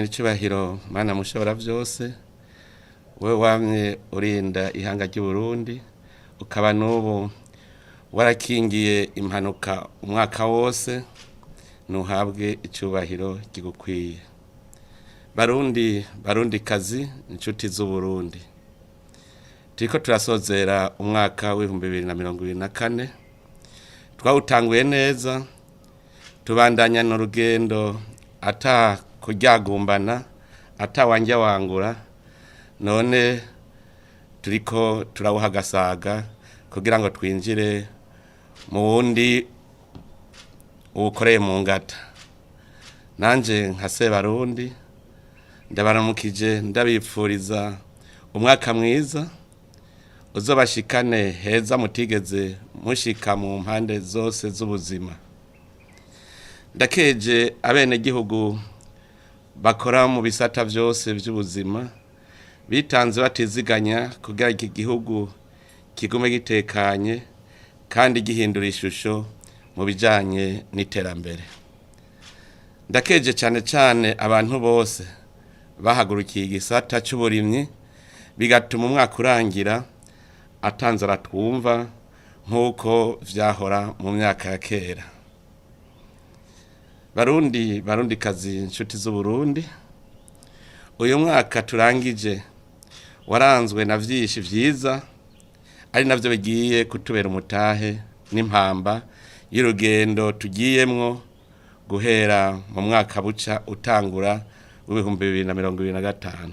Nyenicubahiro Mana mushobora vyose, wewe wamye urinda ihanga ry'Uburundi, ukaba n'ubu warakingiye impanuka umwaka wose, ntuhabwe icubahiro kigukwiye. Barundi, barundikazi, inshuti z'Uburundi, turiko turasozera umwaka w'2024. Twawutanguye neza, tubandanya n'urugendo ata kuryagumbana, ata wanjya wangura. None turiko turawuhagasaga kugira ngo twinjire mu wundi uwukoreye mu ngata. Nanje nka Sebarundi ndabaramukije, ndabipfuriza umwaka mwiza uzobashikane heza mutigeze mushika mu mpande zose z'ubuzima. Ndakeje abenegihugu bakora mu bisata vyose vy'ubuzima, bitanze batiziganya kugira iki gihugu kigume gitekanye kandi gihindura ishusho mu bijanye n'iterambere. Ndakeje cane cane abantu bose bahagurukiye igisata c'uburimyi, bigatuma umwaka urangira atanzara twumva nk'uko vyahora mu myaka ya kera. Barundi, barundikazi, inshuti z'Uburundi, uyu mwaka turangije waranzwe na vyinshi vyiza, ari navyo bigiye kutubera umutahe n'impamba y'urugendo tugiyemwo guhera mu mwaka buca utangura w'2025.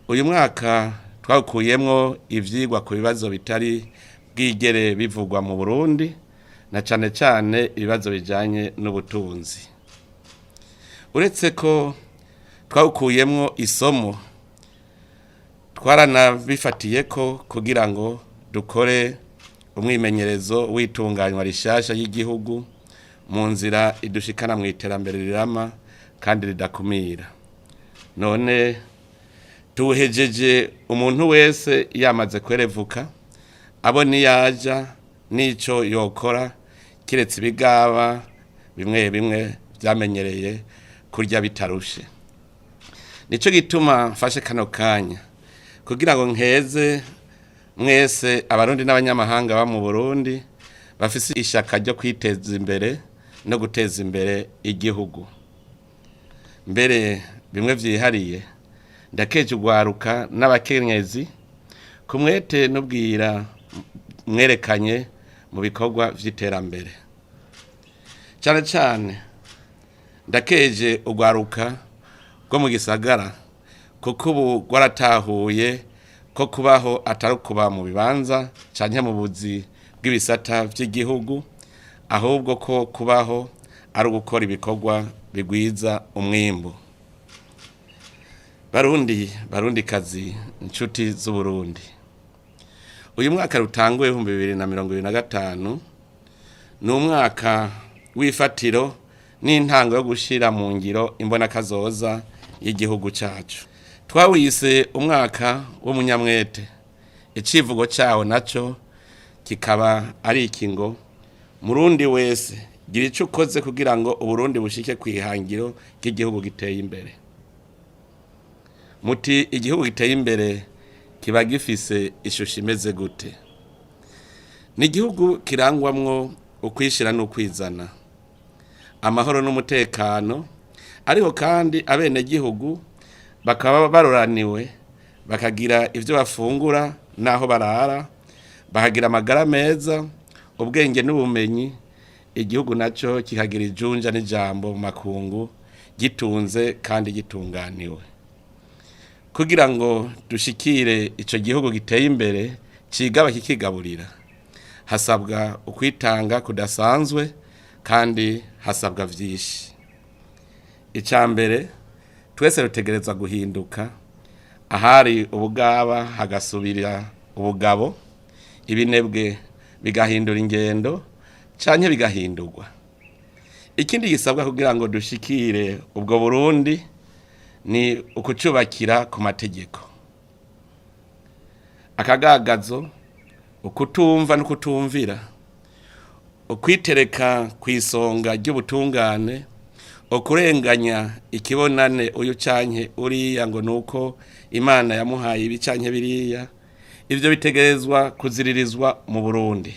Uyu mwaka twawukuyemwo ivyigwa ku bibazo bitari bwigere bivugwa mu Burundi, na cane cane ibibazo bijanye n'ubutunzi. Uretse ko twawukuyemwo isomo, twaranabifatiye ko kugira ngo dukore umwimenyerezo w'itunganywa rishasha y'igihugu mu nzira idushikana mu iterambere rirama kandi ridakumira. None tuwuhejeje umuntu wese yamaze kwerevuka, abo niyaja n'ico yokora, kiretse ibigaba bimwe bimwe vyamenyereye kurya bitarushe. Nico gituma mfashe kano kanya kugira ngo nkeze mwese Abarundi n'abanyamahanga ba mu Burundi bafise ishaka ryo kwiteza imbere no guteza imbere igihugu. Mbere bimwe vyihariye, ndakeje urwaruka n'abakenyezi ku mwete n'ubwira mwerekanye mu bikorwa vy'iterambere. Cane cane ndakeje urwaruka rwo mu gisagara, kuko ubu rwaratahuye ko kubaho atari ukuba mu bibanza canke mu buzi bw'ibisata vy'igihugu, ahubwo ko kubaho ari ugukora ibikorwa bigwiza umwimbu. Barundi, barundikazi, inshuti z'Uburundi, uyu mwaka rutanguye 2025 ni umwaka w'ifatiro n'intango yo gushira mu ngiro imbonakazoza y'igihugu cacu. Twawise umwaka w'umunyamwete, icivugo cawo naco kikaba ari iki ngo: "Murundi wese, gira ico ukoze kugira ngo Uburundi bushike kw'ihangiro ry'igihugu giteye imbere." Muti igihugu giteye imbere kiba gifise ishusho imeze gute? Ni igihugu kirangwamwo ukwishira n'ukwizana, amahoro n'umutekano, ariko kandi abenegihugu bakaba baroraniwe, bakagira ivyo bafungura n'aho barara, bakagira amagara meza, ubwenge n'ubumenyi, igihugu naco kikagira ijunja n'ijambo mu makungu, gitunze kandi gitunganiwe. Kugira ngo dushikire ico gihugu giteye imbere cigaba kikigaburira, hasabwa ukwitanga kudasanzwe kandi hasabwa vyinshi. Ica mbere, twese rutegerezwa guhinduka: ahari ubugaba hagasubira ubugabo, ibinebwe bigahindura ingendo canke bigahindurwa. Ikindi gisabwa kugira ngo dushikire ubwo Burundi ni ukucubakira ku mategeko. Akagagazo, ukutumva n'ukutumvira, ukwitereka ku isonga ry'ubutungane, Ukurenganya ikibonane uyu canke uriya ngo nuko Imana yamuhaye ibi canke biriya, ivyo bitegerezwa kuziririzwa mu Burundi.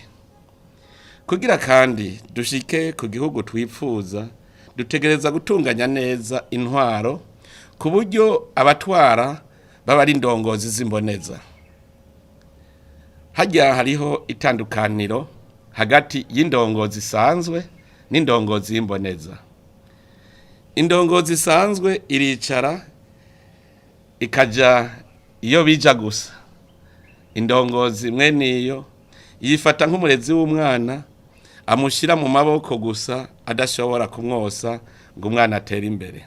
Kugira kandi dushike ku gihugu twipfuza, dutegereza gutunganya neza intwaro ku buryo abatwara baba ari indongozi z'imboneza. Harya hariho itandukaniro hagati y'indongozi isanzwe n'indongozi y'imboneza. Indongozi isanzwe iricara ikaja iyo bija gusa. Indongozi mwene iyo yifata nk'umurezi w'umwana amushyira mu maboko gusa adashobora kumwosa ngo umwana atere imbere.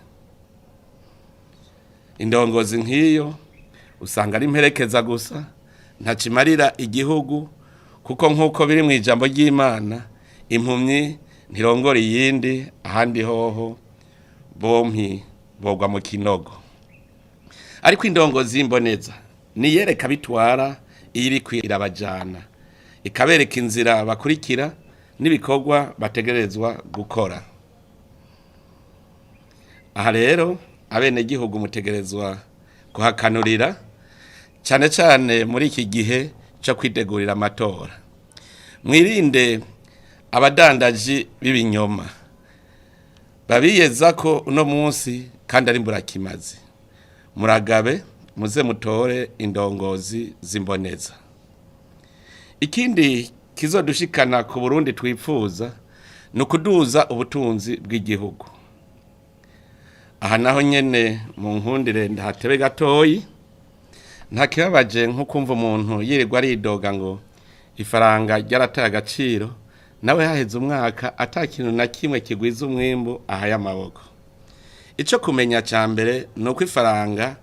Indongozi nk'iyo usanga ari imperekeza gusa, ntakimarira igihugu kuko nk'uko biri mu ijambo ry'Imana, impumyi ntirongora iyindi, ahandi hoho bompi bogwa mu kinogo. Ariko indongozi y'imboneza niyereka bitwara iyo iriko irabajana, ikabereka inzira bakurikira n'ibikorwa bategerezwa gukora. Aha rero abenegihugu mutegerezwa kuhakanurira cyane cyane muri iki gihe cyo kwitegurira amatora. Mwirinde abadandaji b'ibinyoma babiyeza ko uno munsi kandi ari mburakimazi. Muragabe muze mutore indongozi z'imboneza. Ikindi kizodushikana ku Burundi twipfuza ni ukuduza ubutunzi bw'igihugu. Aha naho nyene mu nkundire ndahatebe gatoyi. Nta kibabaje nko kumva umuntu yirirwa aridoga ngo ifaranga ryarataye agaciro, nawe haheze umwaka ata kintu na kimwe kigwiza umwimbu ahaye amaboko. Ico kumenya ca mbere ni uko ifaranga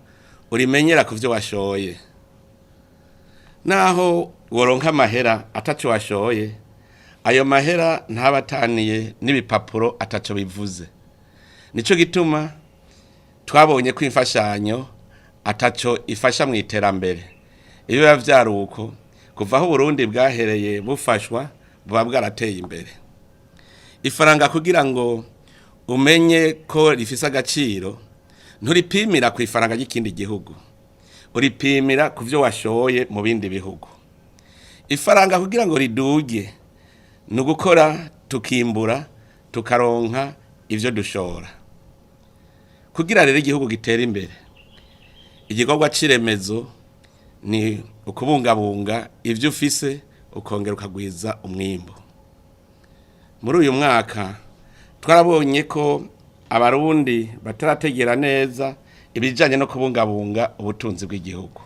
urimenyera ku vyo washoye. Naho woronka amahera ataco washoye, ayo mahera ntaba ataniye n'ibipapuro ataco bivuze. Nico gituma twabonye ko imfashanyo ataco ifasha mu iterambere. Iyo biba vyari uko, kuva aho Uburundi bwahereye bufashwa buba bwarateye imbere. Ifaranga kugira ngo umenye ko rifise agaciro, nturipimira ku ifaranga ry'ikindi gihugu, uripimira ku vyo washoye mu bindi bihugu. Ifaranga kugira ngo riduge ni ugukora tukimbura tukaronka ivyo dushora. Kugira rero igihugu gitere imbere, igikorwa c'iremezo ni ukubungabunga ivyo ufise ukongera ukagwiza umwimbu. Muri uyu mwaka twarabonye ko abarundi batarategera neza ibijanye no kubungabunga ubutunzi bw'igihugu.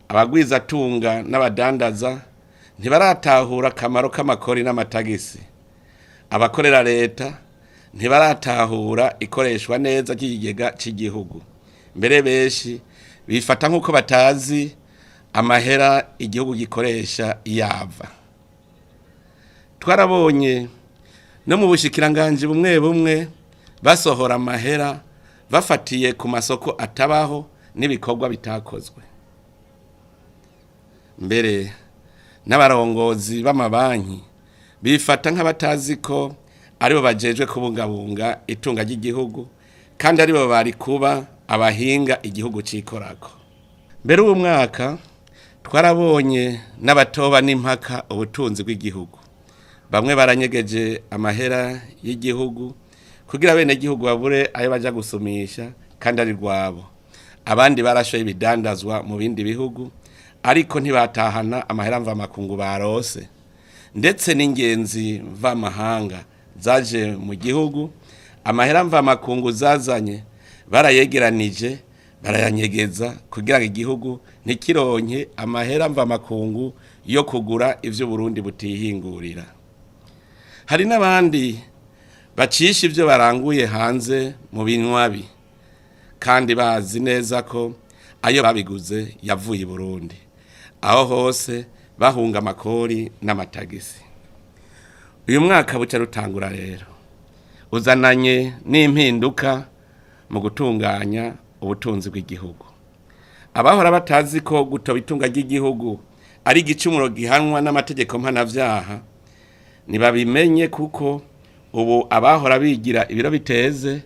Abagwizatunga n'abadandaza ntibaratahura akamaro k'amakori n'amatagisi. Abakorera leta ntibaratahura ikoreshwa neza ry'ikigega cy'igihugu. Mbere benshi bifata nk'uko batazi amahera igihugu gikoresha iyava. Twarabonye no mu bushikiranganji bumwe bumwe basohora amahera bafatiye ku masoko atabaho n'ibikorwa bitakozwe. Mbere n'abarongozi b'amabanki bifata nk'abatazi ko aribo bajejwe kubungabunga itunga ry'igihugu kandi aribo bari kuba abahinga igihugu cikorako. Mbere uwu mwaka twarabonye n'abatoba n'impaka ubutunzi bw'igihugu. Bamwe baranyegeje amahera y'igihugu kugira bene gihugu babure ayo baja gusumisha kandi ari rwabo. Abandi barashoye ibidandazwa mu bindi bihugu ariko ntibatahana amahera mvamakungu barose. Ndetse n'ingenzi mvamahanga zaje mu gihugu, amahera mvamakungu zazanye barayegeranije barayanyegeza kugira ngo igihugu ntikironke amahera mvamakungu yo kugura ivyo Burundi butihingurira. Hari n'abandi bacisha ivyo baranguye hanze mu binywabi kandi bazi neza ko ayo babiguze yavuye i Burundi. Aho hose bahunga amakori n'amatagisi. Uyu mwaka buca rutangura rero uzananye n'impinduka mu gutunganya ubutunzi bw'igihugu. Abahora batazi ko gutoba itunga ry'igihugu ari igicumuro gihanwa n'amategeko mpanavyaha ntibabimenye, kuko Ubu abahora bigira ibiro biteze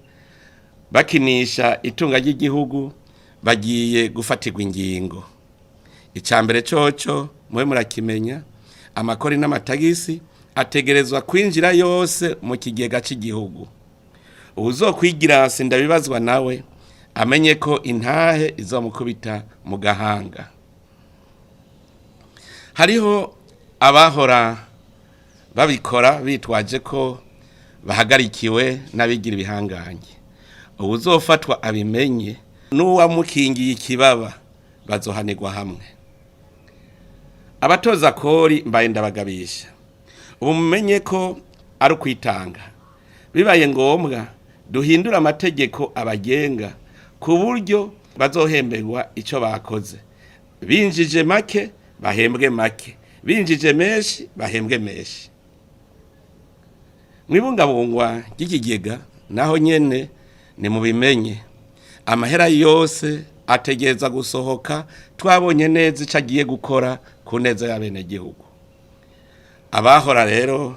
bakinisha itunga ry'igihugu bagiye gufatirwa ingingo. Icya mbere coco mube murakimenya, amakori n'amatagisi ategerezwa kwinjira yose mu kigega cy'igihugu. Uwuzokwigira sindabibazwa nawe amenye ko intahe izomukubita mu gahanga. Hariho abahora babikora bitwaje ko bahagarikiwe n'abigira ibihangange. Uwuzofatwa abimenye n'uwamukingiye ikibaba bazohanirwa hamwe. Abatoza kori mbaye ndabagabisha, ubu mumenye ko ari ukwitanga. Bibaye ngombwa duhindure amategeko abagenga ku buryo bazohemberwa icyo bakoze. Binjije make bahembwe make, binjije menshi bahembwe menshi. Mu ibungabungwa ry'ikigega naho nyene ni mubimenye, amahera yose ategereza gusohoka twabonye neza icyo agiye gukora ku neza y'abenegihugu. Abahora rero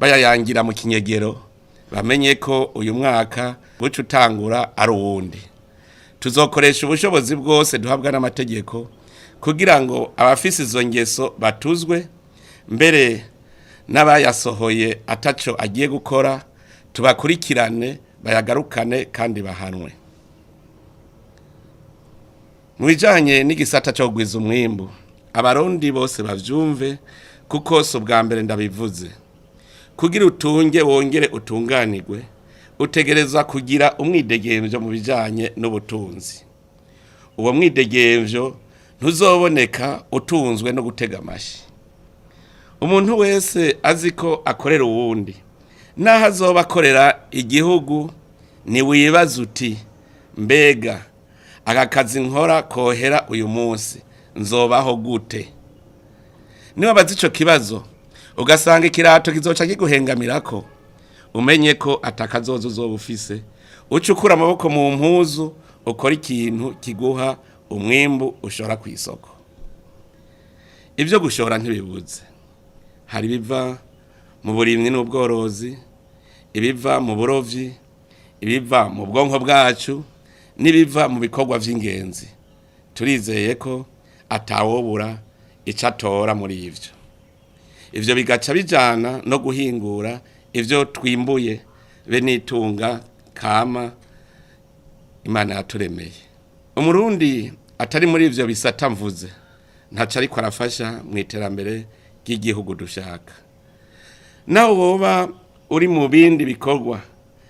bayayangira mu kinyegero bamenye ko uyu mwaka buca utangura ari uwundi. Tuzokoresha ubushobozi bwose duhabwa n'amategeko kugira ngo abafise izo ngeso batuzwe, mbere n'abayasohoye ataco agiye gukora tubakurikirane bayagarukane kandi bahanwe. Mu bijanye n'igisata cyo kugwiza umwimbu, abarundi bose bavyumve kuko si ubwa mbere ndabivuze. Kugira utunge wongere utunganirwe, utegerezwa kugira umwidegemvyo mu bijanye n'ubutunzi. Uwo mwidegemvyo ntuzoboneka utunzwe no gutega amashi. Umuntu wese azi ko akorera uwundi, naho azoba akorera igihugu, ntiwibaze uti mbega aka kazi nkora kohera uyu munsi nzobaho gute? Niba ico kibazo ugasanga ikirato kizoca kiguhengamirako, umenye ko atakazoza uzoba ufise, uca ukura amaboko mu mpuzu ukora ikintu kiguha umwimbu ushora ku isoko. Ibyo gushora ntibibuze, hari ibiva mu burimyi n'ubworozi, ibiva mu burovyi, ibiva mu bwonko bwacu n'ibiva mu bikorwa vy'ingenzi. Turizeye ko atawobura ico atora muri ivyo. Ivyo bigaca bijana no guhingura ivyo twimbuye be n'itunga kama Imana yaturemeye. Umurundi atari muri ivyo bisata mvuze ntaco ariko arafasha mu iterambere ry'igihugu dushaka. Naho woba uri mu bindi bikorwa,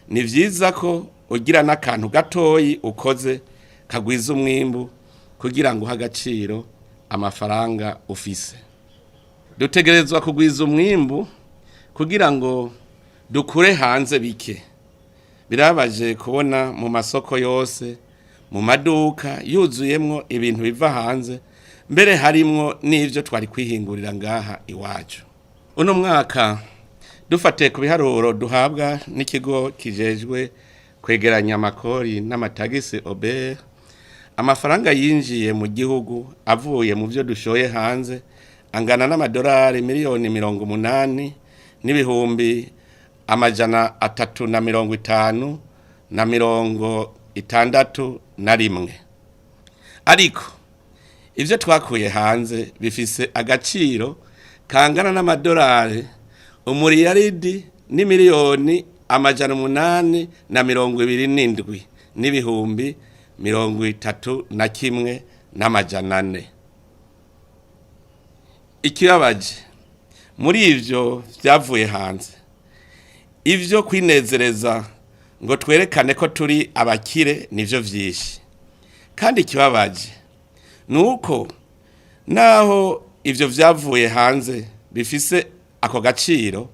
ni vyiza ko ugira n'akantu gatoyi ukoze kagwiza umwimbu kugira ngo uhe agaciro amafaranga ufise. Dutegerezwa kugwiza umwimbu kugira ngo dukure hanze bike. Birababaje kubona mu masoko yose, mu maduka yuzuyemwo ibintu biva hanze, mbere harimwo n'ivyo twari kwihingurira ngaha iwacu. Uno mwaka dufatiye ku biharuro duhabwa n'ikigo kijejwe kwegeranya amakori n'amatagisi OBR, amafaranga yinjiye mu gihugu avuye mu byo dushoye hanze angana n'amadolari 80 miliyoni n'ibihumbi 350 na 61. Ariko ivyo twakuye hanze bifise agaciro kangana n'amadolari umuriyaridi n'imiliyoni 827 n'ibihumbi 31 n'amajana 4. Ikibabaje muri ivyo vyavuye hanze, ivyo kwinezereza ngo twerekane ko turi abakire nivyo vyinshi. Kandi ikibabaje nuko naho ivyo vyavuye hanze bifise ako gaciro,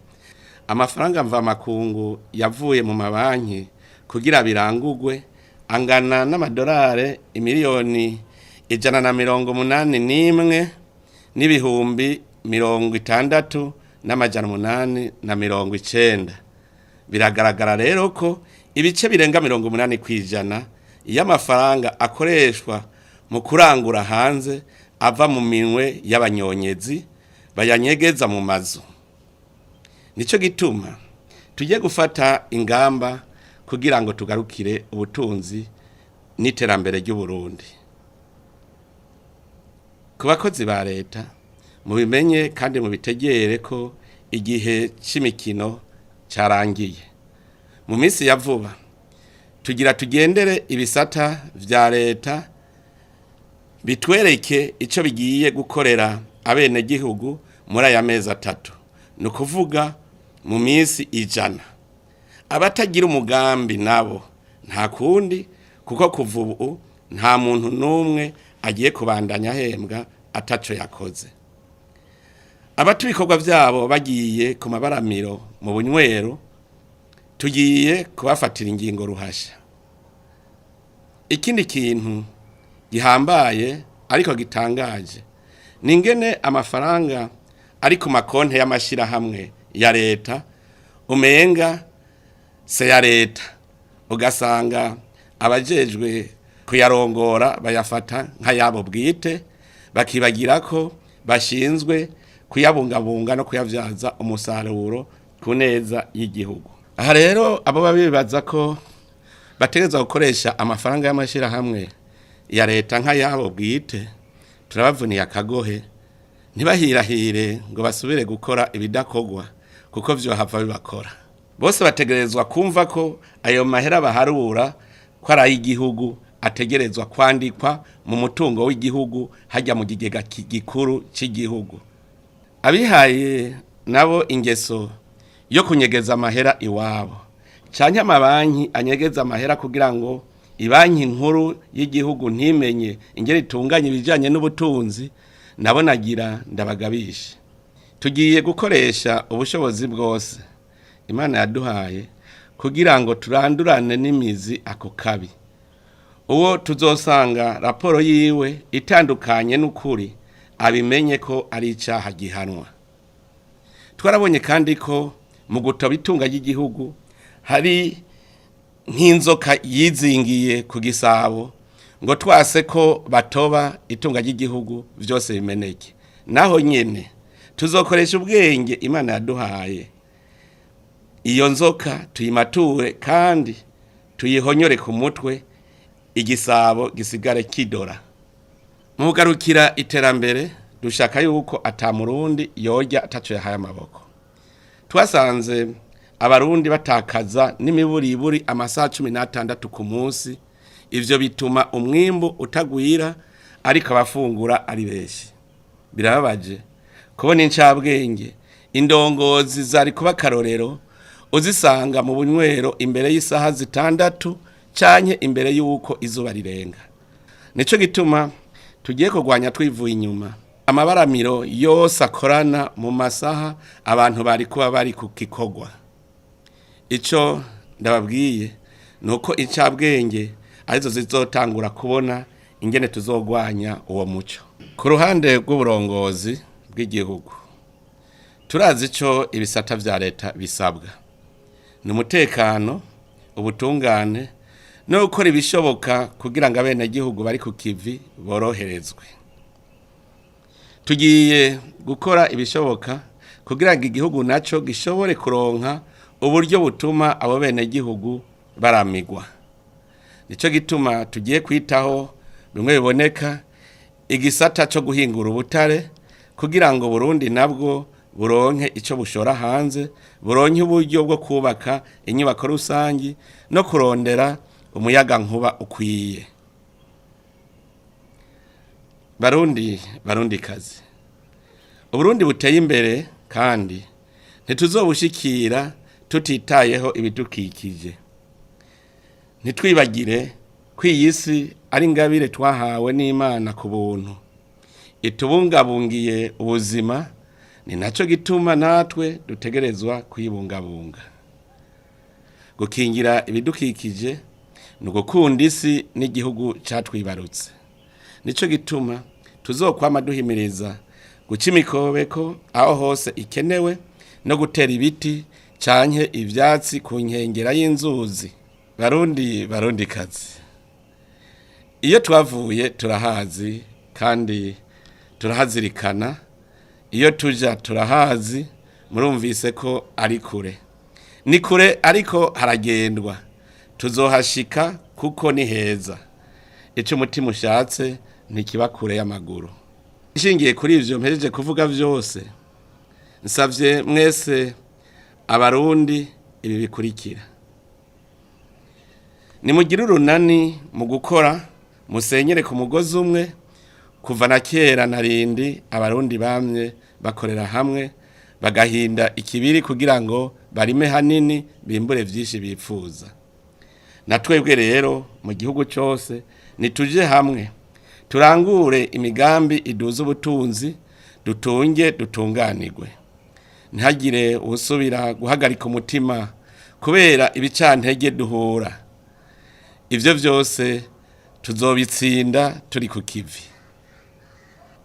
amafaranga mvamakungu yavuye mu mabanki kugira birangugwe angana n'amadolari imiliyoni 181 n'ibihumbi 60 n'amajana 890. Biragaragara rero ko ibice birenga 80% y'amafaranga akoreshwa mu kurangura hanze ava mu minwe y'abanyonyezi bayanyegeza mu mazu. Nico gituma Tujye gufata ingamba kugira ngo tugarukire ubutunzi n'iterambere ry'Uburundi. Ku bakozi ba leta, mubimenye kandi mubitegere ko igihe c'imikino carangiye. Mu minsi ya vuba tugira tugendere ibisata vya leta bitwereke ico bigiye gukorera abenegihugu muri aya mezi 3, ni ukuvuga mu minsi 100. Abatagira umugambi nabo nta kundi, kuko kuva ubu nta muntu n'umwe agiye kubandanya ahembwa ataco yakoze. Abata ibikorwa vyabo bagiye ku mabaramiro mu bunywero, tugiye kubafatira ingingo ruhasha. Ikindi kintu gihambaye ariko gitangaje ni ingene amafaranga ari ku makonte y'amashirahamwe ya leta umenga se ya leta, ugasanga abajejwe kuyarongora bayafata nk'ayabo bwite, bakibagira ko bashinzwe kuyabungabunga no kuyavyaza umusaruro ku neza y'igihugu. Aha rero abo babibaza ko bategerezwa gukoresha amafaranga y'amashirahamwe ya leta nk'ayabo bwite, turabavuniye akagohe, ntibahirahire ngo basubire gukora ibidakogwa, kuko vyohava bibakora. Bose bategerezwa kumva ko ayo mahera baharura ko ari ay'igihugu, ategerezwa kwandikwa mu mutungo w'igihugu hajya mu kigega gikuru cy'igihugu. Abihaye nabo ingeso yo kunyegeza amahera iwabo, canke amabanki anyegeza amahera kugira ngo ibanki nkuru y'igihugu ntimenye ingeri itunganya ibijanye n'ubutunzi, nabo nagira ndabagabisha. Tugiye gukoresha ubushobozi bwose Imana yaduhaye kugira ngo turandurane n'imizi ako kabi. Uwo tuzosanga raporo yiwe itandukanye n'ukuri, abimenye ko ari icaha gihanwa. Twarabonye kandi ko mu gutoba itunga ry'igihugu hari nk'inzoka yizingiye ku gisabo, ngo twase ko batoba itunga ry'igihugu vyose bimeneke. Naho nyene tuzokoresha ubwenge Imana yaduhaye, iyo nzoka tuyimature kandi tuyihonyore ku mutwe, igisabo gisigare kidora. Mu kugarukira iterambere dushaka yuko ata murundi yorya ataco yahaye amaboko. Twasanze abarundi batakaza n'imiburiburi amasaha 16 ku munsi. Ivyo bituma umwimbu utagwira, ariko abafungura ari benshi. Birababaje kubona incabwenge, indongozi zari kuba akarorero, uzisanga mu bunywero imbere y'isaha 6 canke imbere y'uko izuba rirenga. Nico gituma tugiye kurwanya twivuye inyuma amabaramiro yose akorana mu masaha abantu bari kuba bari ku gikorwa. Ico ndababwiye nuko incabwenge arizo zizotangura kubona ingene tuzogwanya uwo muco. Ku ruhande rw'uburongozi bw'igihugu, turazi ico ibisata vya leta bisabwa: ni umutekano, ubutungane no gukora ibishoboka kugira ngo abenegihugu bari ku kivi boroherezwe. Tugiye gukora ibishoboka kugira ngo igihugu naco gishobore kuronka uburyo butuma abo benegihugu baramigwa. Nico gituma tugiye kwitaho bimwe biboneka igisata co guhingura ubutare, kugira ngo Burundi nabwo buronke ico bushora hanze, buronke uburyo bwo kubaka inyubako rusangi no kurondera umuyaga nkuba ukwiye. Barundi, barundi kazi, Uburundi buteye imbere kandi ntituzobushikira tutitayeho ibidukikije. Ntitwibagire ko iyi si ari ingabire twahawe n'Imana ku buntu, itubungabungiye ubuzima. Ni nacyo gituma natwe dutegerezwa kuyibungabunga. Gukingira ibidukikije ni ugukunda isi n'igihugu catwibarutse. Nico gituma tuzokwama duhimiriza guca imikobeko aho hose ikenewe no gutera ibiti canke ivyatsi ku nkengera y'inzuzi. Barundi, barundi kazi, iyo twavuye turahazi kandi turahazirikana, iyo tuja turahazi. Murumvise ko ari kure. Ni kure ariko haragendwa, tuzohashika kuko ni heza. Icyo umutima ushatse ntikiba kure y'amaguru. Ishingiye kuri ivyo mpejeje kuvuga vyose, nsavye mwese abarundi ibi bikurikira: nimugire urunani mu gukora, musenyere ku mugozi umwe. Kuva na kera narindi abarundi bamye bakorera hamwe, bagahinda ikibiri kugira ngo barime hanini, bimbure vyinshi bipfuza. Na twebwe rero mu gihugu cyose nituje hamwe, turangure imigambi iduza ubutunzi, dutunge dutunganirwe. Ntihagire usubira guhagarika umutima kubera ibicantege duhura. Ibyo byose tuzobitsinda turi ku kivi.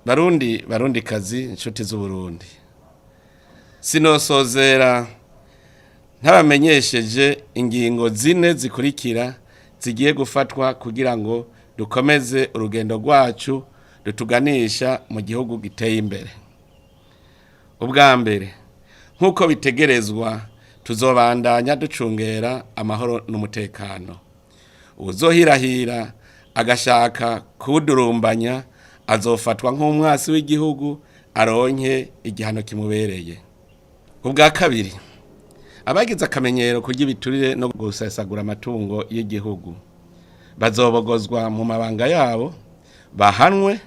Barundi, barundi kazi, inshuti z'Uburundi, sinosozera ntabamenyesheje ingingo zine zikurikira zigiye gufatwa kugira ngo dukomeze urugendo rwacu rutuganisha mu gihugu giteye imbere. Ubwa mbere, nk'uko bitegerezwa, tuzobandanya ducungera amahoro n'umutekano. Uzohirahira agashaka kuwudurumbanya azofatwa nk'umwasi w'igihugu, aronke igihano kimubereye. Ubwa kabiri, abagize akamenyero kurya ibiturire no gusesagura amatungo y'igihugu bazobogozwa mu mabanga yabo, bahanwe,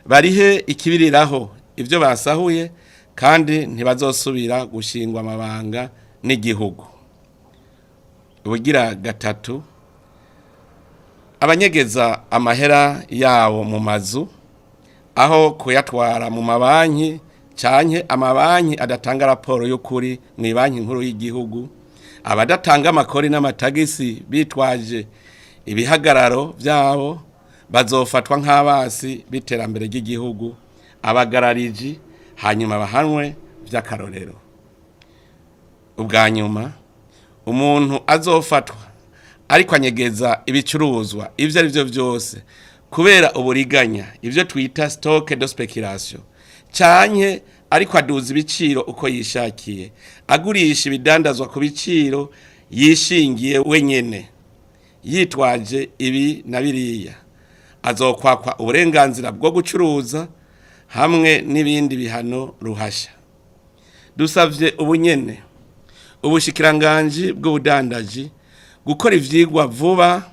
barihe ikibiriraho ibyo basahuye, kandi ntibazosubira gushingwa amabanga n'igihugu. Ubugira gatatu, abanyegeza amahera yabo mu mazu aho kuyatwara mu mabanki, canke amabanki adatanga raporo y'ukuri mu banki nkuru y'igihugu, abadatanga amakori n'amatagisi bitwaje ibihagararo byabo, bazofatwa nk'abasi b'iterambere ry'igihugu, abagarariji, hanyuma bahanwe vy'akarorero. Ubwa nyuma, umuntu azofatwa ariko anyegeza ibicuruzwa ivyo ari byo byose kubera uburiganya, ivyo twita stock de spéculation, canke ariko aduza ibiciro uko yishakiye, agurisha ibidandazwa ku biciro yishingiye wenyene yitwaje ibi na biriya, azokwakwa uburenganzira bwo gucuruza hamwe n'ibindi bihano ruhasha. Dusavye ubunyene ubushikiranganji bw'ubudandaji gukora ivyigwa vuba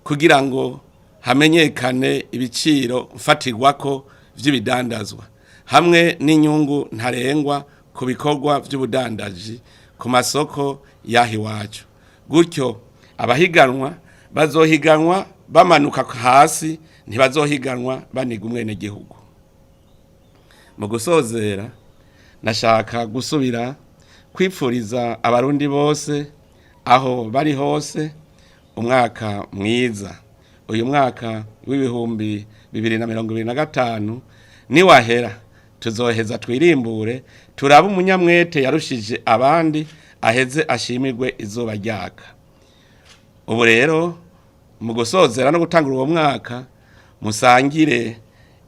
kugira ngo hamenyekane ibiciro mfatirwako vy'ibidandazwa hamwe n'inyungu ntarengwa ku bikorwa vy'ubudandaji ku masoko y'aha iwacu. Gutyo abahiganwa bazohiganwa bamanuka hasi, ntibazohiganwa baniga umwenegihugu. Mu gusozera, nashaka gusubira kwipfuriza abarundi bose aho bari hose umwaka mwiza. Uyu mwaka w'2025 niwahera, tuzoheza twirimbure, turabe umunyamwete yarushije abandi, aheze ashimirwe izuba ryaka. Ubu rero mu gusozera no gutangura uwo mwaka, musangire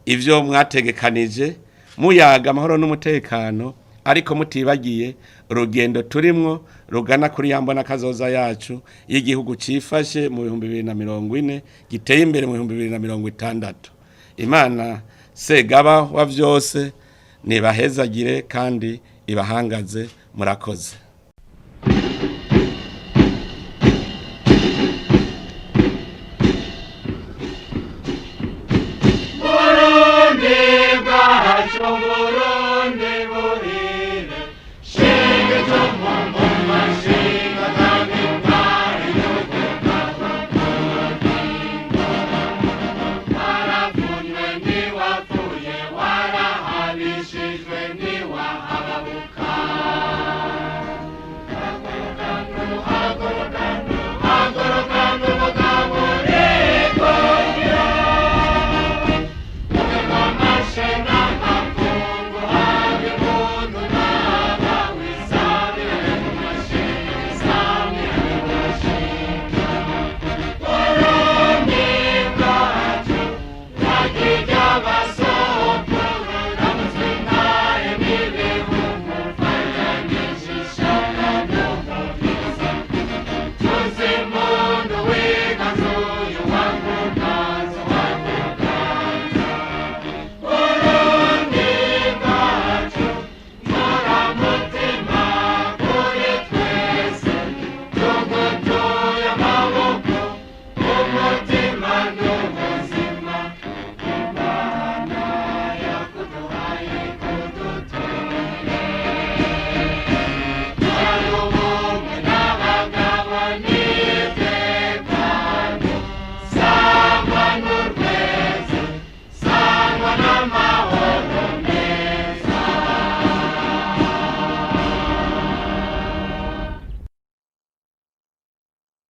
ivyo mwategekanije, muyaga amahoro n'umutekano, ariko mutibagiye urugendo turimwo rugana kuri ya mbona kazoza yacu y'igihugu cifashe mu 2040, giteye imbere mu 2060. Imana Segaba wa vyose nibahezagire kandi ibahangaze. Murakoze.